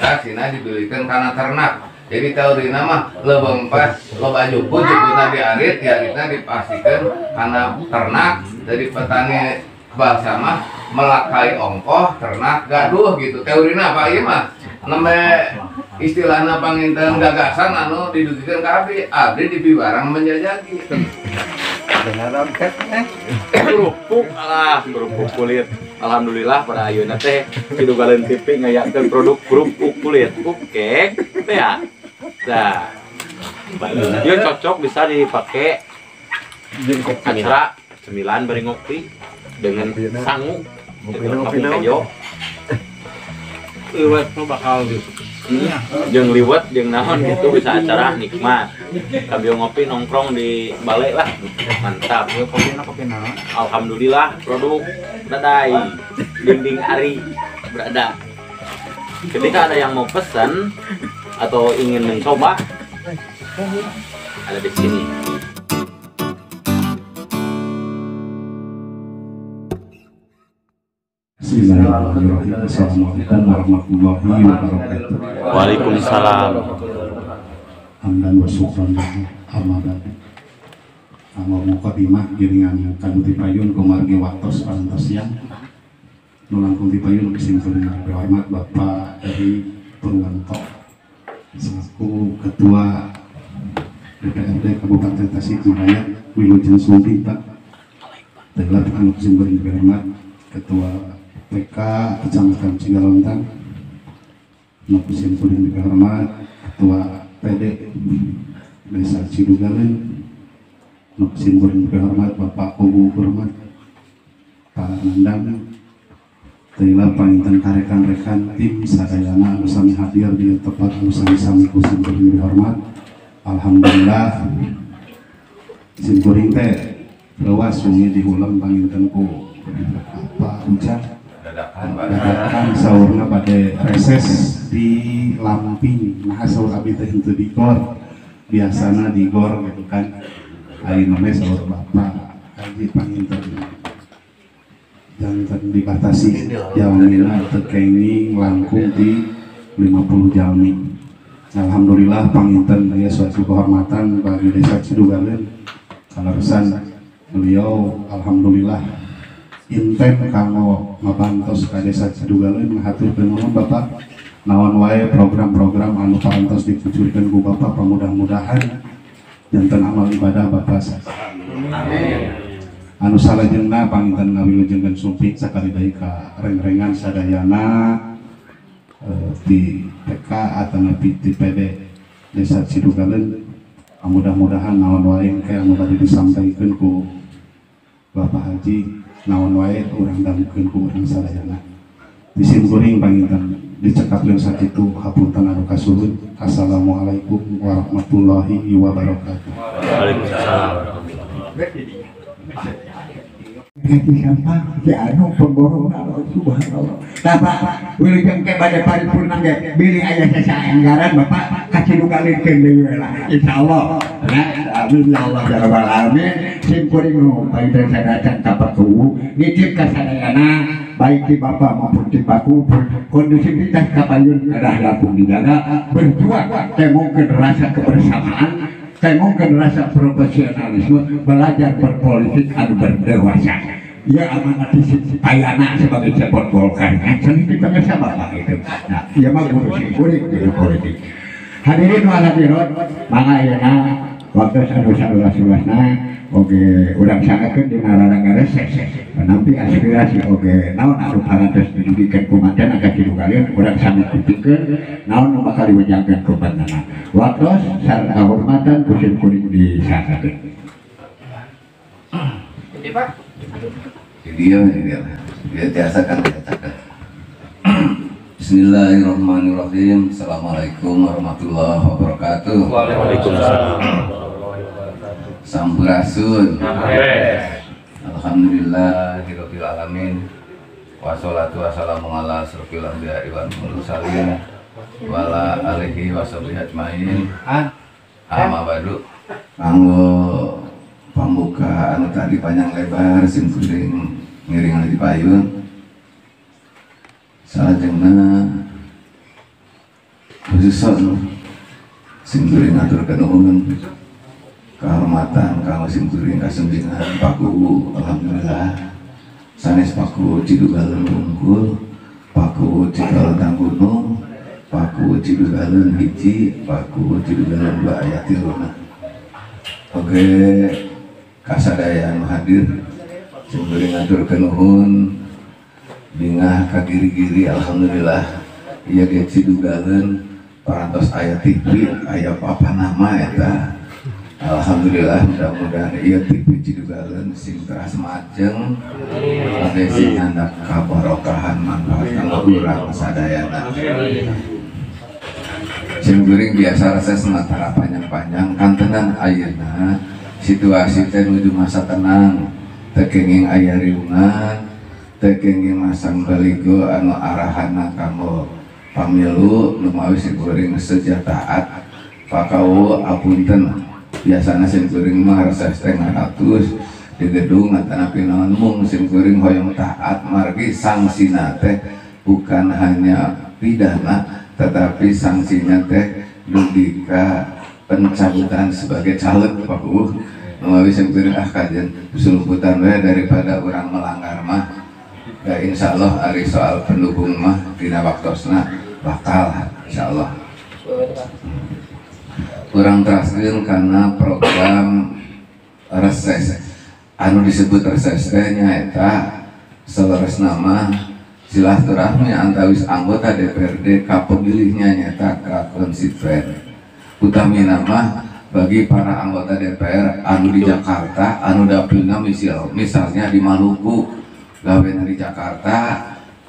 eta sina dibelikeun kana ternak. Jadi teorina mah leuweung pas loba jukut jukutna diarit, diaritna dipastikeun kana ternak. Jadi petani bahasa mah melakai ongkoh ternak gaduh gitu. Teorina apa ieu mah? Nembe istilahna panginten gagasan anu didugikeun ka abdi, abdi dipiwarang menjajaki. Beneran kerupuk lah, kerupuk kulit. Alhamdulillah pada ayeuna teh Cidugaleun TV ngayakeun produk kerupuk kulit. Oke, teh ya. Nah, dia cocok bisa dipakai acara cemilan bari ngopi dengan sangu. Ngopi kejo. Liwet mah bakal gitu. Jeung liwet jeung naon gitu bisa acara nikmat. Sambil ngopi nongkrong di balai lah. Mantap. Kopi naon? Alhamdulillah produk Dadai Dinding Ari berada. Ketika ada yang mau pesan atau ingin mencoba, ada di sini. Bismillahirrahmanirrahim. Assalamualaikum warahmatullahi wabarakatuh. Waalaikumsalam. Hamdan wa syukran amma ba'du. Kanggo mukadimah giringan kanu tipayun kumargi waktos parantos siang. Nu langkung tipayun kesimpulan hormat Bapak Eri Purwanto selaku Ketua DPRD Kabupaten Tasikmalaya Wilujeng Sumping Pak. Telah anu kesimpulan hormat Ketua PK Kecamatan Cigalontang, nu simkuring dihormat Ketua PD Desa Cidugaleun, nu simkuring dihormat Bapak Kubu Hormat Pak Nandang, teulah panginten karekan-rekan tim sadayana anu sami hadir di tempat anu sami-sami ku simkuring dihormat. Alhamdulillah simkuring teh leuwas wengi dihulem panginten ku Pak Ujang dadakan saurna pada reses di Lamping. Nah saur abdi teh henteu di gor, biasana di gor gitu kan. Ayeuna mah saur Bapak Haji panginten janten dibatasi jalmina teu kenging langkung di 50 jalmi. Alhamdulillah panginten aya suatu kehormatan bagi Desa Cidugaleun kaleresan beliau alhamdulillah inten kanggo ngabantos ka Desa Cidugaleun ngahaturkeun nuhun Bapak naon wae program-program anu parantos dikucurkeun ku Bapak mudah-mudahan janten amal ibadah Bapak. Amin. Anu salajengna panginten ngawilujengkeun sumping sakali deui ka reng-rengan sadayana di TK atanapi di PD Desa Cidugaleun mudah-mudahan naon wae engke anu bade disampaikeun ku Bapak Haji naon wae urang dangukeun ku urang sadayana. Di simkuring panginten dicekapkeun sakitu hapunten anu kasuhun. Assalamualaikum warahmatullahi wabarakatuh. Waalaikumsalam. Haji sampah si anu pemborong subhanallah. Tah Pak, wilujeng ke bade paripurna ge bilih aya sesa anggaran Bapak ka Cidugaleunkeun deui we lah. Insyaallah. Nah, amin ya Allah ya rabbal alamin. Sim kuring nu panginten sadacan ka Pakuwu nitip ka sadayana baik di Bapak maupun di Paku kondusivitas kapayun kedah langkung dijaga berjuang temongkeun rasa kebersamaan temongkeun rasa profesionalisme belajar berpolitik anu berdewasa ya amanat payana sebagai cepot Golkar kan seni pemirsa Bapak itu. Nah ieu mah guru simkuring di politik. Hadirin wal hadirat mangga ayeuna waktu anu saluas-luasna oge urang sangakeun dina rarangga reses menampi aspirasi oge naon anu parantos didugikeun ku manten ka Cidugaleun urang sami kupingkeun naon nu bakal diwejangkeun ku mantenna. Waktos sareng kahormatan ku simkuring disanggakeun. Jadi Pak dia dia biasa kan katakan. Bismillahirrahmanirrahim. Assalamualaikum warahmatullahi wabarakatuh. Waalaikumsalam. Sampurasun. Alhamdulillahirabbil alamin. Wassalatu wassalamu ala asyrofil anbiya'i wal mursalin wa ala alihi washabihi ajmain. Amma ba'du. Kanggo pambuka anu tadi panjang lebar simkuring ngiring di payun. Salajengna Khususon sim kuring ngaturkeun nuhun kehormatan kanggo sim kuring kasenjingan Pak Kuwu. Alhamdulillah sanes Pak Kuwu Cidugaleun wungkul, Pak Kuwu Cigalontang Gunung, Pak Kuwu Cidugaleun hiji, Pak Kuwu Cidugaleun dua aya tiluna. Oke, kasadaya anu hadir sim kuring ngaturkeun nuhun bingah ka giri-giri. Alhamdulillah ieu ge Cidugaleun parantos aya TV aya papan nama eta. Alhamdulillah mudah-mudahan ieu TV Cidugaleun sing teras majeng oge sing nyandak kabarokahan manfaat kanggo urang sadayana. Sim kuring biasa reses matara panjang-panjang kantenan ayeuna situasi teh nuju masa tenang, teu kenging aya riungan, teu kenging masang baligo anu arahana kanggo pamilu. Lumawi sim kuring seja taat Pak Kawu apunten, biasana sim kuring mah reses teh 100 di gedung atanapi naon, mung sim kuring hoyong taat margi sangsina teh bukan hanya pidana tetapi sanksinya teh dugi ka pencabutan sebagai caleg Pak Kuwu. Lumawi sim kuring ah kajian sulumputan we daripada urang melanggar mah. Ya insyaallah ari soal pendukung mah dina waktosna bakal insyaallah kurang teraskeun karena program reses anu disebut reses teh nyaeta saleresna mah silaturahmi antawis anggota DPRD ka pemilihnya nyaeta ka konstituen. Utamina mah bagi para anggota DPR anu di Jakarta anu dapilna misalnya di Maluku, gawe di Jakarta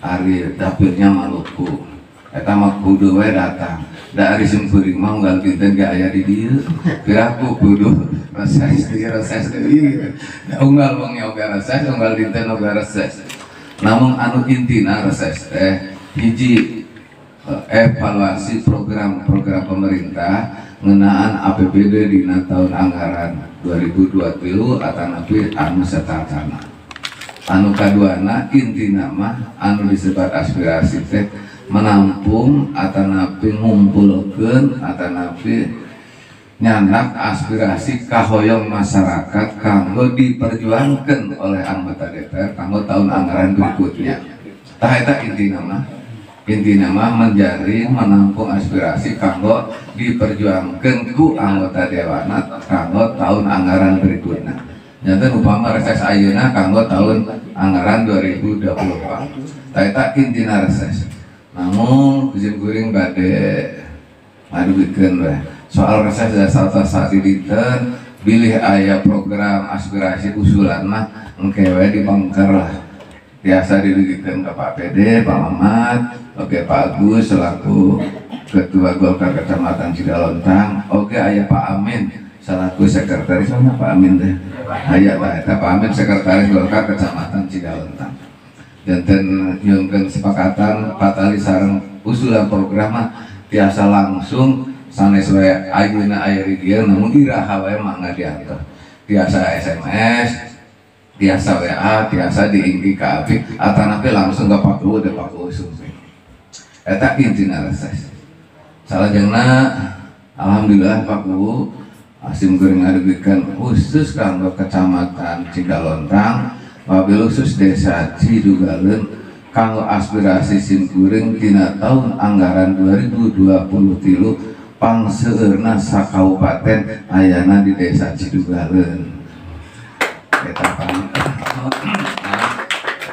ari dapilnya Maluku eta mah kudu we datang. Da ari sim kuring mah unggal dinten ge aya di dieu piraku kudu reses deui reses deui. Da unggal wengi oge reses, unggal dinten oge reses. Namun anu intina reses teh hiji evaluasi program-program pemerintah ngeunaan APBD dina tahun anggaran 2023 atanapi anu satacana. Anu kaduana intina mah anu disebat aspirasi teh menampung atanapi ngumpulkeun atanapi nyandak aspirasi kahoyong masyarakat kanggo diperjuangkan oleh anggota DPR kanggo tahun anggaran berikutnya. Tah eta intina mah menjaring menampung aspirasi kanggo diperjuangkan ku anggota dewana kanggo tahun anggaran berikutnya. Janten upama reses ayeuna kanggo tahun anggaran 2024. Tah eta intina reses. Namun izin kuring bade ngadugikeun we soal reses dasar saat dinten bilih aya program aspirasi usulan mah engke we dipengker lah. Biasa didugikeun ke Pak PD, Pak Mamat, oke Pak Agus selaku Ketua Golkar Kecamatan Cigalontang, oke aya Pak Amin selaku sekretaris mana Pak Amin teh? Aya tah eta Pak Amin sekretaris Golkar Kecamatan Cigalontang. Janten nyuhunkeun kesepakatan patali sareng usulan program mah tiasa langsung sanes we ayeuna aya di dieu namun iraha wae mangga diantos. Tiasa SMS, tiasa WA, tiasa diinggi ka abdi atanapi langsung ka Pak Kuwu teh Pak Kuwu sumping. Eta intina reses. Salajengna alhamdulillah Pak Kuwu asim kuring ngadugikeun khusus kanggo Kecamatan Cigalontang wabil khusus Desa Cidugaleun kanggo aspirasi sim kuring tina tahun anggaran 2023 pangseueurna sakabupaten ayana di Desa Cidugaleun. Eta pang.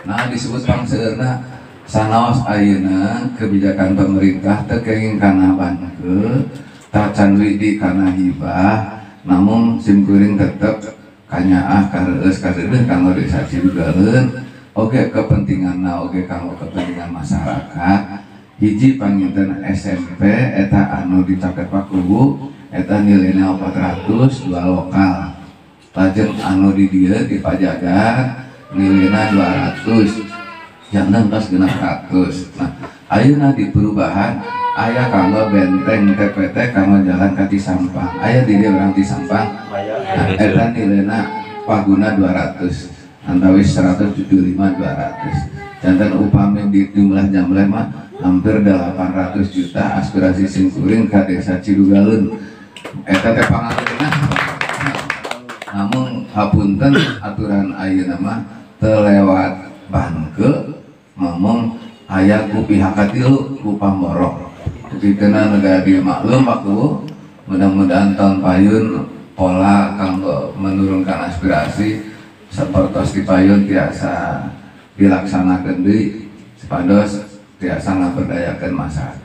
Nah disebut pangseueurna sanaos ayeuna kebijakan pemerintah teu kenging kana banke, tacan widi kana hibah, namun sim kuring tetep kanyaah kareueus kareudeun kanggo Desa Cidugaleun. Oke kepentinganna oge kanggo kepentingan masyarakat. Hiji panginten SMP eta anu dicaket Pak Kuwu eta nilainya 400 dua lokal. Lajeng anu di dieu di Pajagan nilainya 200 janten tos 600. Nah ayeuna di perubahan aya kanggo benteng TPT kanggo jalan ka Cisampang. Aya di dieu urang Cisampang. Nah, eta nilainya paguna 200 antawis 175 200. Janten upami di jumlah jamleh mah Hampir 800 juta aspirasi simkuring ka desa Cidugaleun. Eta teh pangalenah. Namun hapunten, aturan ayeuna mah teu lewat banke, ngomong aya ku pihak katilu, ku pamborong. Dipikeun negara dimaklum Pak Kuwu, mudah-mudahan tahun payun pola kanggo menurunkan aspirasi sapertos di payun tiasa dilaksanakeun deui, supados tiasa ngaberdayakeun masyarakat.